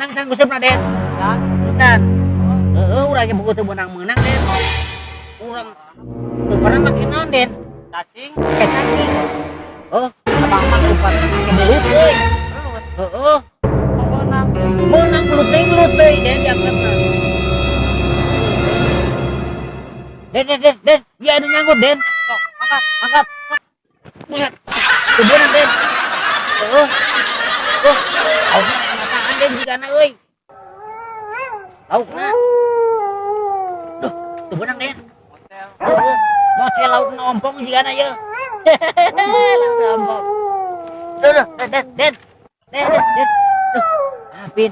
Menang can nguseup Den. Can. Heeh, urang ge buku teu meunang-meunang, Den. Urang teu pernah make naon, Den? Cacing. Make cacing. Oh, abang mah lupa make belut euy. Heeh. Meunang. Meunang belut deui, Den, diangkatna. Den, Den, Den, Den. Iya, anu nyangkut, Den. Sok, angkat. Angkat. Buset. Teu beunang, Den. Heeh. Oh, laukna mataan, Den, jigana euy. Laukna. Duh, teu beunang, Den. Heeh. Mocel laukna ompong jigana ye. Laukna ompong. Duh, duh, Den, Den, Den. Den, Den, Den. Duh, apin.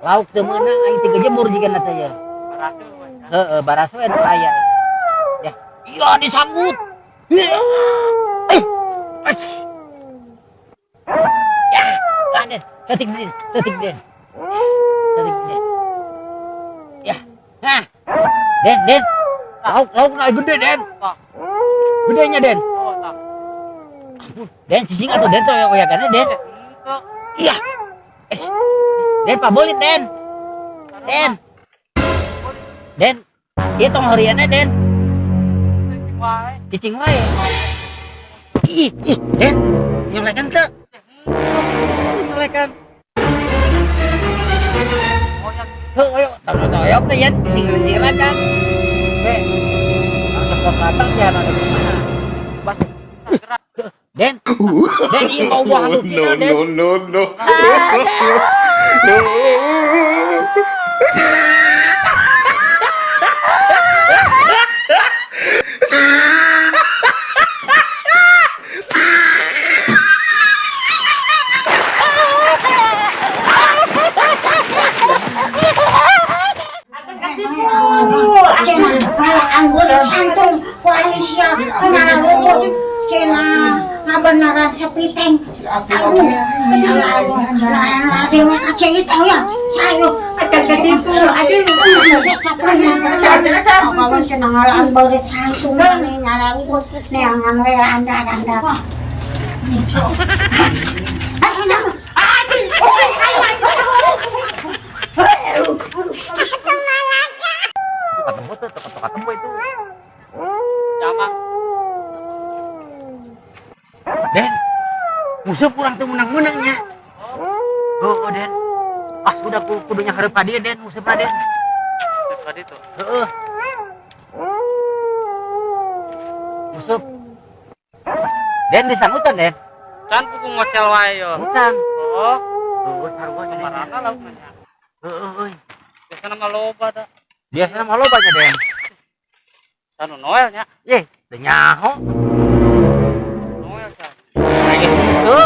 Lauk teu meunang aing teu gejemur jigana teh ye. Heeh, baras we nu aya. Ya, iya disambut. Eh, as. Ya, Den, setik Den, setik Den. Setik Den. Ya. Nah. Den, Den. Lauk, lauk na gede, Den. Gedenya, Den. Ampun, Den cicing atuh Den toyok-toyokannya, Den. Iya. Es. Den pabelit, Den. Den. Den, ieu tong horianna, Den. Cicing wae. Ih, ih, Den. Nyolekan teu? Nyolekan. Heuh, oyok, toyok teh yen sing-sing kan. Heh. Langsung ke batang ya ada di mana? Bas. Den. Den, ieu mau buah No, anu Den. no, no, no. Cenah ngalaan beulit santung ku aing sia ngararumput cenah ngabeneran sepiteng. Aduh, anu anu ade we ka cai teh ya. Sayo aduh. Cenah ngalaan beulit santung nih ngararumput neangan we randa-randa. Ketemu tuh, ketemu itu. Jamak. Den, musuh kurang tuh menang-menangnya. Oh, Den. Ah, sudah kudunya hareup ka dieu, Den, musuhna, Den. Tadi tuh. Heeh. Musuh. Den disanggutan, Den. Can pugu ngocel wae yo. Can. Oh, Heeh, sarua nya, Den. marana laukna nya. Heeh, euy. Biasana mah loba da. Biasana mah loba nya, Den. Anu Noel nya. Ye, teu nyaho. Noel can. Kayak gitu.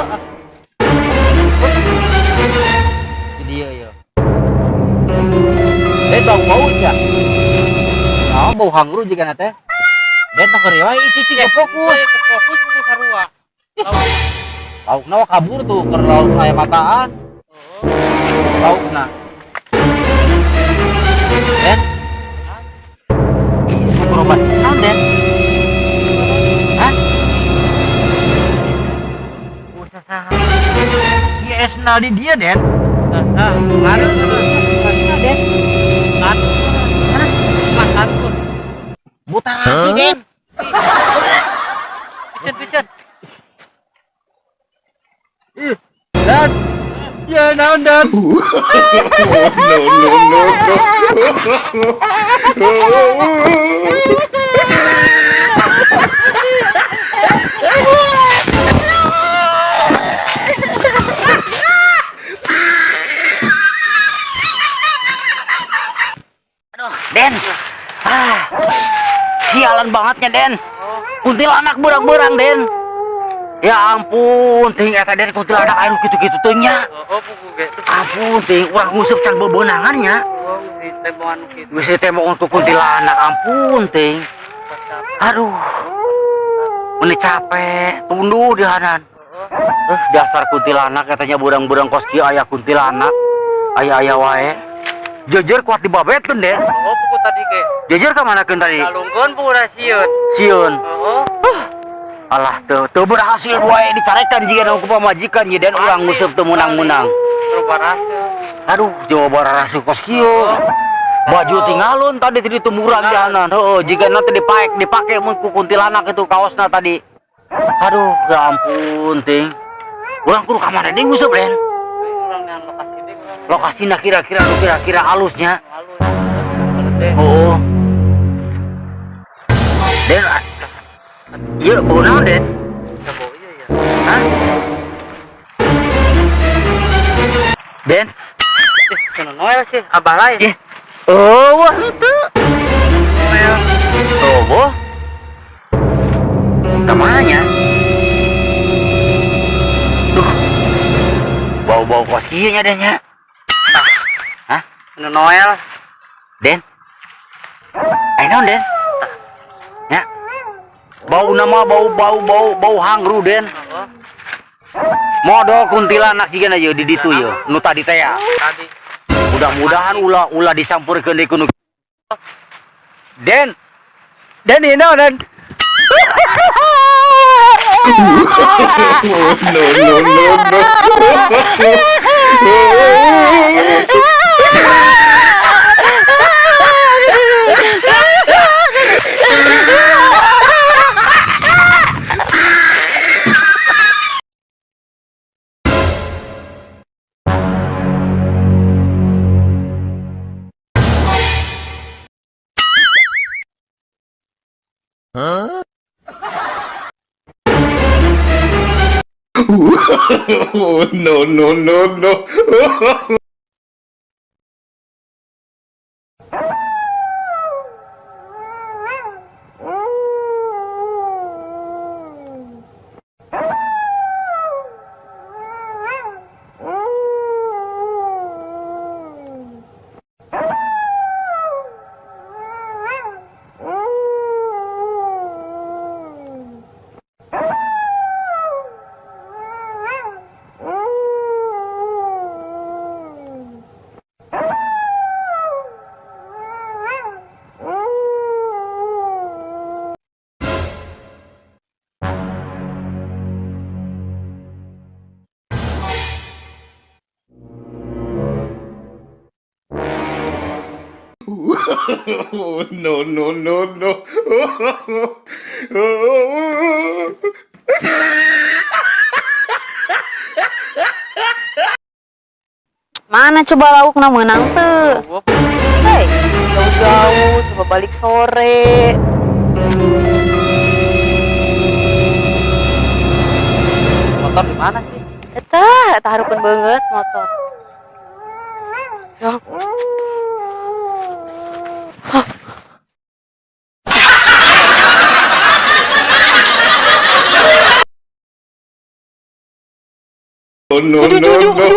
Di dieu ye. Den bau-bau sia. Naon bau hangru jiga na teh. Den tong keur wae cicing ge fokus. Fokus pugu sarua. Laukna mah kabur tuh keur lauk aya mataan. Laukna. Den. Berobat naon, Den? Hah? Usah saha. Ieu esna di dieu, Den. Nah, anu Esna, Den. Anu. Hah? Makan tuh. Buta nasi, Den. Piceun, piceun. Ih, Dan. Ya naon, Dan? No, no, no, no. Aduh, Den. Ah. Sialan bangetnya, Den. Kuntilanak berang-berang, Den. Ya ampun, ting eta Den kuntilanak anu kitu-kitu teh nya. Oh, pugu ge. Ampun, ting urang nguseup can bebeunangan nya. Oh, di tembongan kitu. Geus ditembongan ku kuntilanak, ampun, ting. Aduh. Meni capek, tunduh dihanan. Dasar kuntilanak katanya burang-burang kos kieu aya kuntilanak. Aya-aya wae. Jejer kuat dibabetkeun, Den. Oh, pugu tadi ge. Jejer ka mana keun tadi? Lalungkeun pugu da sieun. Sieun. Heeh. Alah, teu berhasil wae dicarekan jiga ku pamajikan ye, Den, urang nguseup teu meunang-meunang. Teu berhasil. Aduh, Jawa Barat rasuk kos kieu. Baju tinggalun tadi di tumburan jahanan. Heeh, jika nanti dipake mun ku kuntilanak itu kaosna tadi. Aduh, ya ampun, ting. Urang kudu ka mana deui nguseup, Den? Urang nean lokasi deui urang. Lokasina kira-kira nu kira-kira alusnya. Halus. Gede. Oh. Den, ieu bau naon, Den? Ya bau ieu ya. Hah? Den? Kena Noel sih, abah lain. Ih. Oh, wah henteu. Noel. Oh, boh. Kemana? Duh. Bau-bau kos kieu nya, Den nya. Hah? Kena Noel. Den? Ayo naon, Den? Ya. Bau nama bau bau bau bau hangru, Den. Oh, Modol kuntilanak jigana ye di ditu ye, nu tadi teh ya. tadi. Mudah-mudahan ulah ulah disampurkeun deui ku nu. Den. Den ieu naon, Den? No, no, no, no. No, no, no, no. No, no, no, no. Mana coba laukna meunang teu? Hei, jauh-jauh coba balik sore. Motor di mana sih? Eta, eta hareupeun beungeut motor. Ya. No, no, no, no.